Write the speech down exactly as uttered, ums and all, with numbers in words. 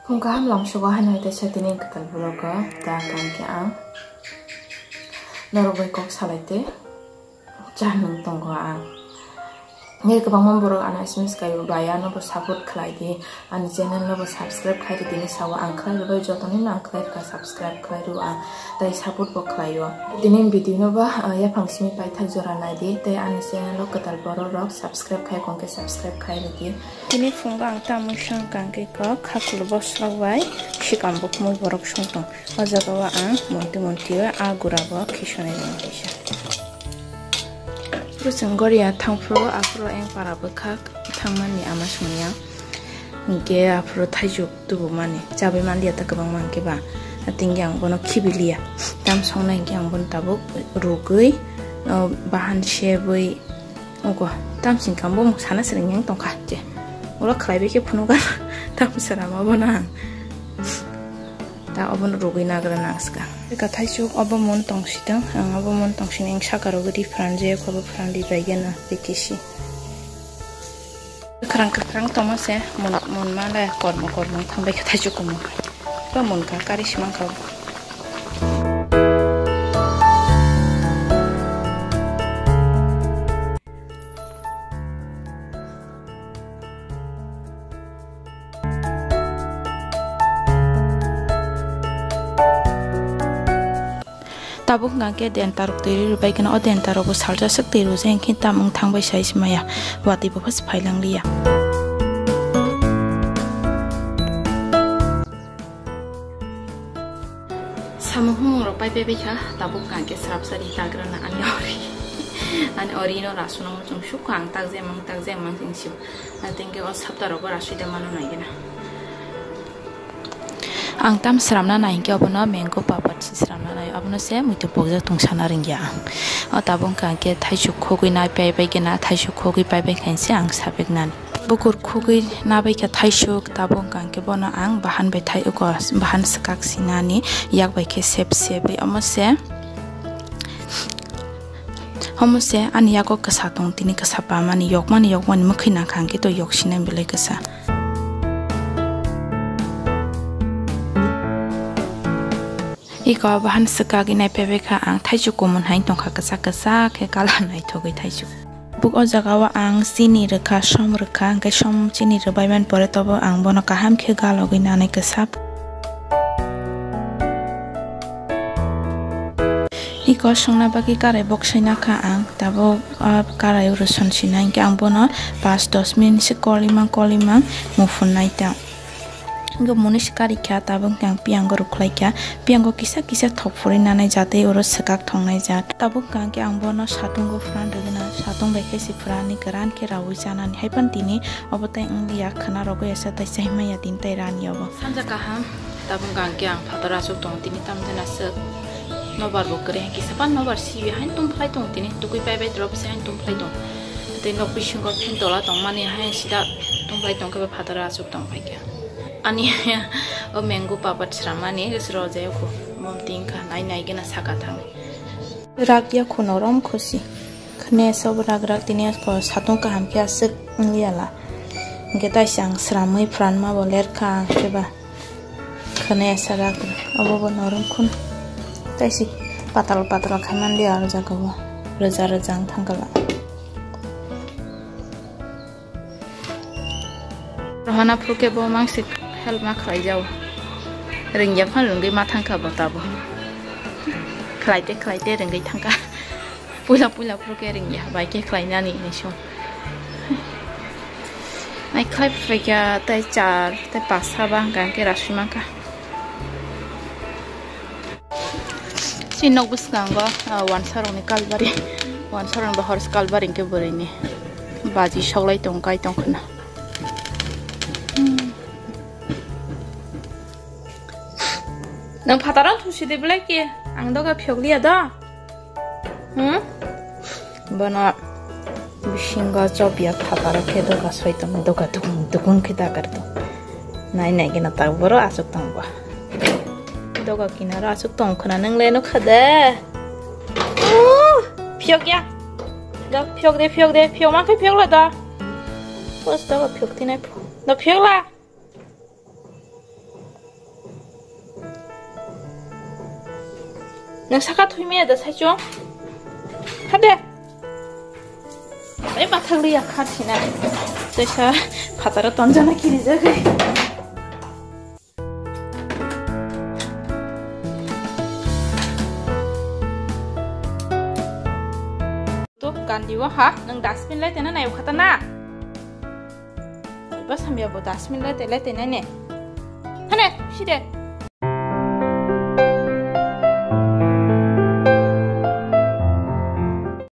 Khum kaham lamsogo haino hai teisa tini kwtal vlog o ta tang khe ang norok bai kok salai tei cha nung tongo ang. Nge kwbangma borok ano S M S kaio bai ano bo support khlai di, ani channel no bo subscribe khlai di, tini sao ang khlai rwbai, joto ni no ang khlai rwkha, subscribe khlai rw ang, tei support bo khlai o. Tini video no bo, ah, yaphang simi paithak jora nai di, tei ani channel o kwtal borok rok subscribe khai kong khe subscribe khlai rw di. Tini phungo ang tamung swng kang khe kok khakulu bosrok bai sikam bo khumui borok song tong. O jaga o ang monti monti o a gura bo khisonai rwng kaisa. Bwswng goria thangphuru aphuru eng para bwkhak thangmani ama songya. Hinkhe aphuru thaichuk tubumani chabai manliya ta kwbangma hinkhe ba. Atingkhe ang bono khibiliya. Tam songnai hinkhe ang bono tabuk rugwi, o, bahan sebwi, Ogo, tamsing kang bo mung sana sering yang tongkha je. Ulo khlai bai khe phunukha. Tam sera ma bono ang. Ta obono rugwi nagra nang swkang. Eka thaisuk obo mun tong sitang, ang obo mun tong sini ang saka rogwi ri pran je, obo pran ri bai gana B T C. Kwkhwrang kwkhwrang tongma se mun, mun ma le kormo kormo thang bai khe thaisuk kumo. Ba mun ka kari simang ka. Tabuk hwnkha khe denta rok twi rwi bai kheno, o denta rok bo salsa swk twi rw se, hinkhe tam wng thang bai sai se maya, watwi bo phas phai lang liya. Samung humung rok pai pai bai kha, tabuk hwnkha khe srapsa ri tagra na ani ori. Ani ori no rasu no muchung suk ang tak jemang tak jemang sing si. Atengke o sapta rogo rasui da mano nai gena. Ang tam sramna nai hinkhe obono mango papat se sramna nai, obono se muitu pokjak tong sana ringya ang. O tabuk hwnkha khe thaisuk khogwi nai pai bai gena, thaisuk khogwi pai bai khainse ang sapik nani. Bukur khogwi nabai kha thaisuk, tabuk hwnkha khe bono ang bahan bai thai uko, bahan swkak sinani yak bai khe sep sep bai omo se. Omo se ani yago kwsa tong, tini kwsa pamani, yokmani, yokmani mwkhwi nangkha, hwnkhe to yok sinai belai kwsa. Iko bahan swkagwi nai pebekha ang, thaichuk kumun hai tongkha, kwchak kwchak khe colour naithogwi thaichuk. Buk o jaga o ang chini rwkha, som rwkha, hwnkhe som chini rwbaimani pore tobo ang bono kaham khe galogwi nanai kwsa. Iko songna bagwi karai bok sai nakha ang, tabuk, ah, karai o rwson sinai hinkhe ang bono pas dos minute se kolimang kolimang muphun nai ta. Hinkhe muni se karikha, tabuk hwnkhe ang piyango rwkhlaikha, piyango kisa kisa thok phuri nanai jatwi oro swkak thongnai jat. Tabuk hwnkhe ang bono satungo phuran rwgwna, satung bai khe se phurani kwran khe raui chanani. Haiphano tini obo tai wngliya, khwna rogwi asa tai chai manya tini tai rani obo. Sanja kaham. Tabuk hwnkha khe ang phatar aswk tongo, tini tamjani aswk nobar bo kwrwi hai kisa pan nobar sibi haino tongphlai tongo, tini tukui pai bai drop se haino tongphlai tongo. Tei nok bisingo phen tola tongmani hai sida tongphlai tongkhe bo phatar aswk tongphai khe. Ani o mango papat sramani rojak kho, mom tingkha nai nai gena saka thang. Rak ya kho norom khusi. Khne sob rak rak tini ko satung kaham khe aswk wngliyala. Hwnkhe taisang sramwi phuranma bo lerkha ang khe ba. Khwnaya sara obo bo norom khun. Taisi patal patal khai man di aro jaga o. Roja roja wng thang kala. Rohana phuru khe bo mangsi help ma khlai jao. Ringya phan rwngwi ma thang kha bo tabo. Khlai te khlai te rwngwi thang kha. Puila puila phuru khe ringya bai khe khlainani hinwi song. Nai khlai phaikha tei char tei pasa ba hwnkha khe rasui mankha. Chini nok bwskango, ah, wansa rokni kalbari, wansa rokni bahor se kalbari hwnkhe bwrwini baji soklai tong kai tong khwna. Nwng phataro thusi de belai khe ang doga phiyok liya do. Hmm? Bono bisingo chopya phataro khe doga soi tong, doga dukung dukung khe dagar tong. Nai nai gina tak boro aswk tong bo. Doga kinaro aswk tong khwna nwng le nukha de. Uh, phiyok ya. Do phiyok de, phiyok de, phiyok ma khe phiyok la do. Pos doga phiyok tinai. Do phiyok la. Nang saka thui maya da saichung. Hade. Ai bathang ri yakha thina. Tesa phataro tonjana kiri jagai. To gandi o ha, nang dustbin lai tena nai ukhata na. Iba samya bo dustbin lai te lai te nai ne. Hane, side.